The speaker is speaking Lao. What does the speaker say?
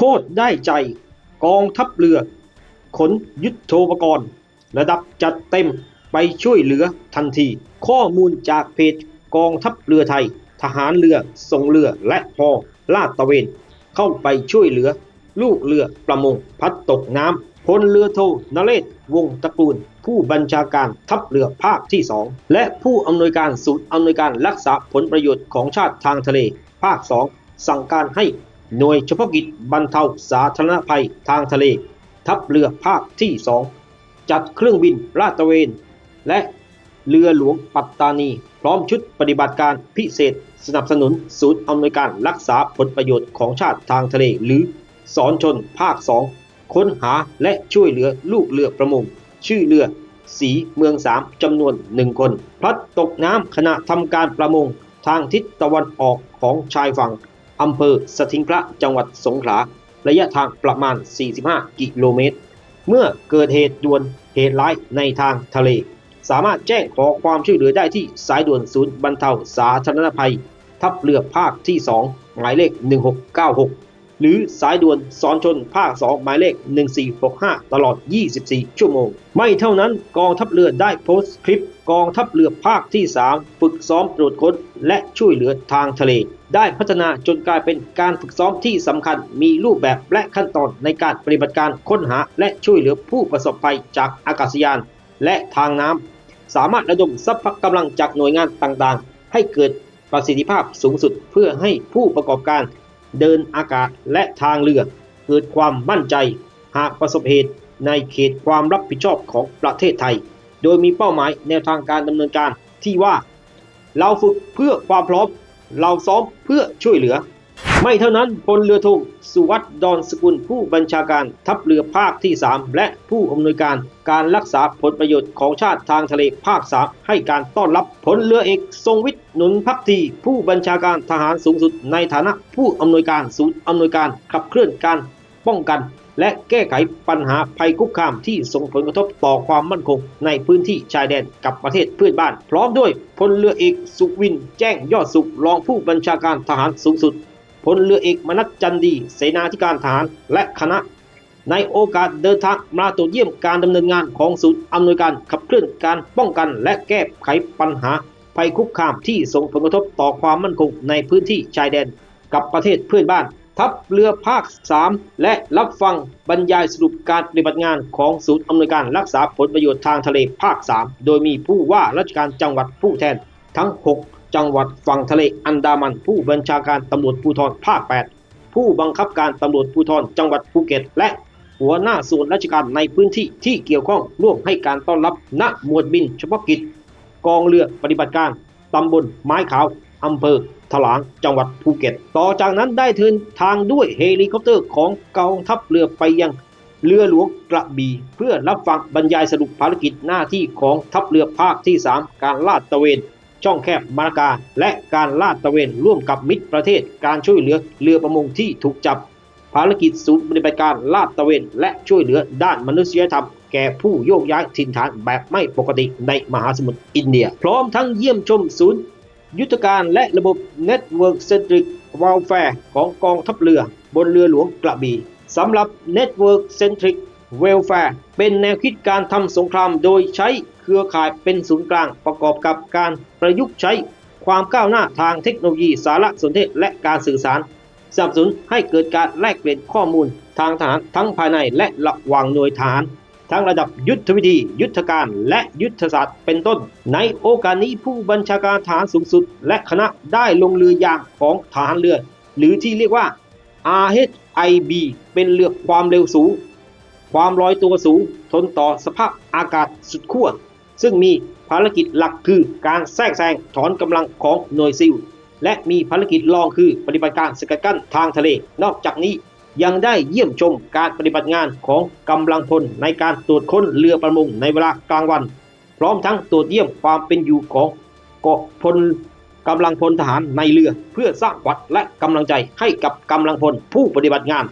ຕໄດ້ໃຈ ກອງທັບເຮືອຂົນຍຸດໂທປະກອນລະດັບຈັດເຕັມໄປຊ່ວຍເຫຼືອທັນທີ. ຂໍ້ມູນຈາກເພຈກອງທັບເຮືອໄທ, ທະຫານເຮືອ, ສົ່ງເຮືອ ແລະ ຫໍລາດຕະເວນ ເຂົ້າໄປຊ່ວຍເຫຼືອລູກເຮືອປະມົງພັດຕົກນ້ຳ. ພົນເຮືອໂທ ນະເລດ ວົງຕະກູນ ຜູ້ບັນຊາການທັບເຮືອພາກທີສອງ ແລະ ຜູ້ອຳນວຍການສູນອຳນວຍການລັກສາຜົນປະໂຫຍດຂອງຊາດທາງທະເລພາກສອງ ສັ່ງການໃຫ້ໜ່ວຍສະເພາະກິດບັນເທົາສາທາລະນະໄພທາງທະເລ ທັບເຮືອພາກທີສອງ ຈັດເຄື່ອງບິນລາດຕະເວນ ແລະ ເຮືອຫຼວງປັດຕານີ ພ້ອມຊຸດປະຕິບັດການພິເສດສະໜັບສະໜູນສູນອຳນວຍການລັກສາຜົນປະໂຫຍດຂອງຊາດທາງທະເລ ຫຼື ສອນຊົນ ພາກສອງ ຄົ້ນຫາ ແລະ ຊ່ວຍເຫຼືອລູກເຮືອປະມົງ ຊື່ເຮືອສີເມືອງສາມ ຈຳນວນໜຶ່ງຄົນ ພລັດຕົກນ້ຳຂະນະທຳການປະມົງທາງທິດຕາເວັນອອກຂອງຊາຍຝັ່ງ ອຳເພີສະຖິງພະ ຈັງຫວັດສົງຂາ, ໄລຍະທາງປະມານສີ່ສິບຫ້າກິໂລເມດ. ເມື່ອເກີດເຫດດ່ວນເຫດຮ້າຍໃນທາງທະເລ, ສາມາດແຈ້ງຂໍຄວາມຊ່ວຍເຫຼືອໄດ້ທີ່ສາຍດ່ວນສູນບັນເທົາສາທາລະນະໄພທັບເຮືອພາກທີສອງ ໝາຍເລກໜຶ່ງຫົກເກົ້າຫົກ ຫຼື ສາຍດ່ວນສອນຊົນພາກສອງ ໝາຍເລກໜຶ່ງສີ່ຫົກຫ້າ ຕະຫຼອດຊາວສີ່ຊົ່ວໂມງ. ໄມ່ເທົ່ານັ້ນ, ກອງທັບເຮືອໄດ້ໂພສຄລິບກອງທັບເຮືອພາກທີສາມ ຝຶກຊ້ອມຕຣວດຄົ້ນ ແລະ ຊ່ວຍເຫຼືອທາງທະເລ ໄດ້ພັດທະນາຈົນກາຍເປັນການຝຶກຊ້ອມທີ່ສຳຄັນ, ມີຮູບແບບ ແລະ ຂັ້ນຕອນໃນການປະຕິບັດການຄົ້ນຫາ ແລະ ຊ່ວຍເຫຼືອຜູ້ປະສົບໄພຈາກອາກາດສະຍານ ແລະ ທາງນ້ຳ, ສາມາດລະດົມສັບພະກຳລັງຈາກໜ່ວຍງານຕ່າງໆ ໃຫ້ເກີດປະສິດທິພາບສູງສຸດ ເພື່ອໃຫ້ຜູ້ປະກອບການເດີນອາກາດ ແລະ ທາງເຮືອເກີດຄວາມໝັ້ນໃຈ ຫາກປະສົບເຫດໃນເຂດຄວາມຮັບຜິດຊອບຂອງປະເທດໄທ, ໂດຍມີເປົ້າໝາຍແນວທາງການດຳເນີນການທີ່ວ່າ ເຮົາຝຶກເພື່ອຄວາມພ້ອມ, ເຮົາຊ້ອມເພື່ອຊ່ວຍເຫຼືອ. ໄມ່ເທົ່ານັ້ນ, ພົນເຮືອໂທ ສຸວັດ ດອນສະກຸນ ຜູ້ບັນຊາການທັບເຮືອພາກທີສາມ ແລະ ຜູ້ອຳນວຍການການລັກສາຜົນປະໂຫຍດຂອງຊາດທາງທະເລພາກສາມ ໃຫ້ການຕ້ອນຮັບ. ພົນເຮືອເອກ ຊົງວິດ ໜູນພັກດີ ຜູ້ບັນຊາການທະຫານສູງສຸດ ໃນຖານະຜູ້ອຳນວຍການສູນອຳນວຍການຂັບເຄື່ອນການ ປ້ອງກັນ ແລະ ແກ້ໄຂບັນຫາໄພຄຸກຄາມທີ່ສົ່ງຜົນກະທົບຕໍ່ຄວາມໝັ້ນຄົງໃນພື້ນທີ່ຊາຍແດນກັບປະເທດເພື່ອນບ້ານ, ພ້ອມດ້ວຍພົນເຮືອເອກ ສຸວິນ ແຈ້ງຍອດສຸກ ຮອງຜູ້ບັນຊາການທະຫານສູງສຸດ, ພົນເຮືອເອກ ມະນັດ ຈັນດີ ເສນາທິການທະຫານ ແລະ ຄະນະ ໃນໂອກາດເດີນທາງມາຕວດຢ້ຽມການດຳເນີນງານຂອງສູນອຳນວຍການຂັບເຄື່ອນການປ້ອງກັນ ແລະ ແກ້ໄຂບັນຫາໄພຄຸກຄາມທີ່ສົ່ງຜົນກະທົບຕໍ່ຄວາມໝັ້ນຄົງໃນພື້ນທີ່ຊາຍແດນ ກັບປະເທດເພື່ອນບ້ານ, ທັບເຮືອພາກສາມ ແລະ ຮັບຟັງບັນຍາຍສະຫຼຸບການປະຕິບັດງານຂອງສູນອຳນວຍການລັກສາຜົນປະໂຫຍດທາງທະເລພາກສາມ ໂດຍມີຜູ້ວ່າລາຊະການຈັງຫວັດ, ຜູ້ແທນທັງຫົກຈັງຫວັດຝັ່ງທະເລອັນດາມັນ, ຜູ້ບັນຊາການຕຳຫຼວດພູທອນພາກແປດ, ຜູ້ບັງຄັບການຕຳຫຼວດພູທອນຈັງຫວັດພູເກັດ ແລະ ຫົວໜ້າສ່ວນລາຊະການໃນພື້ນທີ່ທີ່ກ່ຽວຂ້ອງ ຮ່ວມໃຫ້ການຕ້ອນຮັບ ນະໝວດບິນສະເພາະກິດກອງເຮືອປະຕິບັດການ ຕຳບົນໄມ້ຂາວ, ອຳເພີຖະຫຼາງ, ຈັງຫວັດພູເກັດ. ຕໍ່ຈາກນັ້ນໄດ້ເດີນທາງດ້ວຍເຮລິຄອບເຕີຂອງກອງທັບເຮືອໄປຍັງເຮືອຫຼວງກະບີ ເພື່ອຮັບຟັງບັນຍາຍສະຫຼຸບພາລະກິດໜ້າທີ່ຂອງທັບເຮືອພາກທີສາມ ການລາດຕະເວນຊ່ອງແຄບມາລາກາ ແລະ ການລາດຕະເວນຮ່ວມກັບມິດປະເທດ, ການຊ່ວຍເຫຼືອເຮືອປະມົງທີ່ຖືກຈັບ, ພາລະກິດສູນປະຕິບັດການລາດຕະເວນ ແລະ ຊ່ວຍເຫຼືອດ້ານມະນຸດສະຍະທຳແກ່ຜູ້ໂຍກຍ້າຍຖິ່ນຖານແບບໄມ່ປົກກະຕິໃນມະຫາສະໝຸດອິນເດຍ, ພ້ອມທັງຢ້ຽມຊົມສູນຍຸດທະການ ແລະ ລະບົບ Network Centric Warfare ຂອງກອງທັບເຮືອບົນເຮືອຫຼວງກະບີ. ສຳລັບ Network Centric Warfare ເປັນແນວຄິດການທຳສົງຄາມໂດຍໃຊ້ເຄືອຂ່າຍເປັນສູນກາງ ປະກອບກັບການປະຍຸກໃຊ້ຄວາມກ້າວໜ້າທາງເທັກໂນໂລຢີສາລະສົນເທດ ແລະ ການສື່ສານ, ສະໜັບສະໜູນໃຫ້ເກີດການແລກປ່ຽນຂໍ້ມູນທາງທະຫານ ທັງພາຍໃນ ແລະ ລະຫວ່າງໜ່ວຍທະຫານ ທັງລະດັບຍຸດທະວິທີ, ຍຸດທະການ ແລະ ຍຸດທະສາດ ເປັນຕົ້ນ. ໃນໂອກາດນີ້, ຜູ້ບັນຊາການທະຫານສູງສຸດ ແລະ ຄະນະ ໄດ້ລົງເຮືອຢາງຂອງທະຫານເຮືອ ຫຼື ທີ່ຮຽກວ່າ RHIB ເປັນເຮືອຄວາມເລັວສູງ, ຄວາມລອຍຕົວສູງ, ທົນຕໍ່ສະພາບອາກາດສຸດຂົ້ວ, ຊຶ່ງມີພາລະກິດຫຼັກຄືການແຊກແຊງຖອນກຳລັງຂອງໜ່ວຍຊີວ ແລະ ມີພາລະກິດລອງຄືປະຕິບັດການສະກັດກັ້ນທາງທະເລ. ນອກຈາກນີ້ ຍັງໄດ້ຢ້ຽມຊົມການປະຕິບັດງານຂອງກຳລັງພົນໃນການຕວດຄົ້ນເຮືອປະມົງໃນເວລາກາງວັນ, ພ້ອມທັງຕວດຢ້ຽມຄວາມເປັນຢູ່ຂອງເກາະພົນ ກຳລັງພົນທະຫານໃນເຮືອ ເພື່ອສ້າງຂວັນ ແລະ ກຳລັງໃຈໃຫ້ກັບກຳລັງພົນຜູ້ປະຕິບັດງານ.